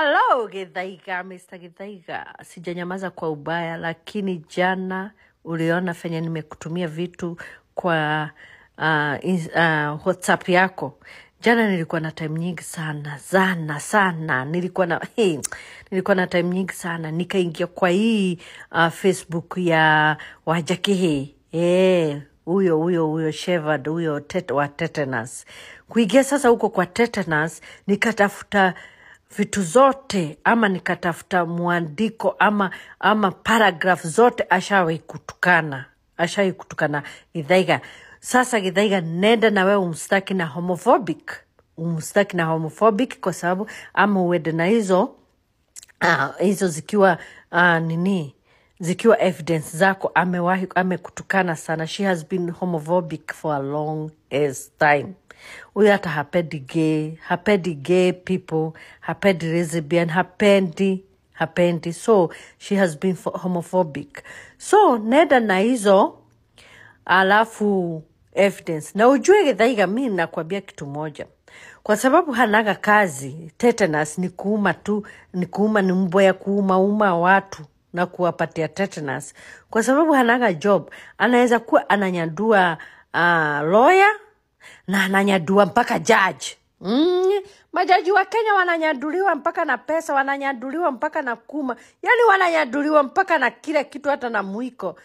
Hello Githaiga, Mr. Githaiga. Sijanyamaza kwa ubaya, lakini jana uliona fenye nimekutumia vitu kwa WhatsApp yako. Jana nilikuwa na time nyingi sana sana sana, nilikuwa na hey, nilikuwa na time nyingi sana, nikaingia kwa hii Facebook ya Wajakihi huyo huyo huyo Shepherd huyo wa tetanus. Kuingia sasa huko kwa tetanus, nikatafuta vitu zote ama nikatafuta mwandiko ama paragraph zote ashawahi kutukana, ashawahi kutukana Githaiga. Sasa Githaiga, nenda na wewe umstaki na homophobic, umstaki na homophobic kwa sababu ama uende na hizo hizo zikiwa nini zikiwa evidence zako. Amewahi amekutukana sana, she has been homophobic for a long ass time. Huyu hata hapendi gay, hapendi gay people, hapendi lesbian, hapendi hapendi, so she has been homophobic. So nenda na hizo alafu evidence na ujue Githaiga, mi nakwambia kitu moja, kwa sababu hanaga kazi. Tetanus ni kuuma tu, ni kuuma, ni mbwa ya kuuma uma watu na kuwapatia tetanus. Kwa sababu hanaga job, anaweza kuwa ananyandua lawyer na ananyandua mpaka judge. Majaji wa Kenya wananyaduliwa mpaka na pesa, wananyaduliwa mpaka na kuma, yani wananyaduliwa mpaka na kila kitu, hata na mwiko.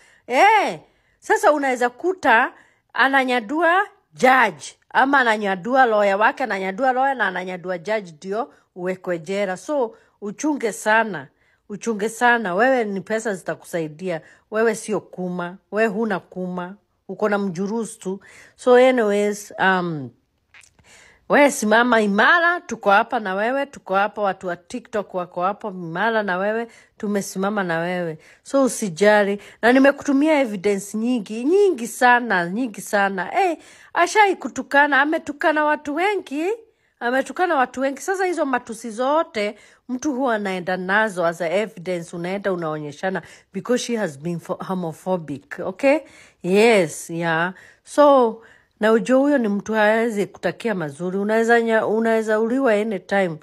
Sasa unaweza kuta ananyadua judge ama ananyadua lawyer wake, ananyadua lawyer na ananyadua judge ndio uwekwe jela. So uchunge sana, uchunge sana. Wewe ni pesa zitakusaidia, wewe sio kuma, wewe huna kuma, uko na mjurustu. So anyways, wewe simama imara, tuko hapa na wewe, tuko hapa, watu wa TikTok wako hapo imara na wewe, tumesimama na wewe, so usijali. Na nimekutumia evidence nyingi nyingi sana, nyingi sana. Hey, ashai kutukana, ametukana watu wengi, ametukana watu wengi. Sasa hizo matusi zote mtu huwa anaenda nazo as a evidence, unaenda unaonyeshana because she has been homophobic. Okay, yes, yeah. So na ujue huyo ni mtu hawezi kutakia mazuri. Unaweza uliwa anytime,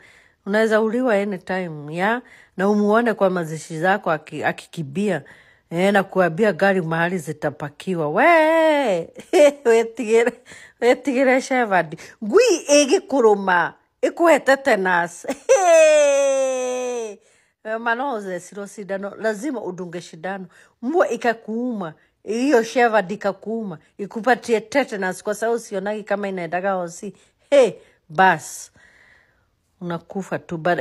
unaweza uliwa anytime, yeah? Na umuone kwa mazishi zako akikibia na kuambia gari mahali zitapakiwa. We wetigire, wetigire Shepherd, ngui ĩgĩkũrũma ĩkũhe tetanus. Manoze siro sindano, lazima udunge shindano. Mbwa ikakuuma hiyo Shepherd ikakuuma ikupatie tetanus, kwa sababu sionagi kama inaendaga hosi. Hey, bas unakufa tu but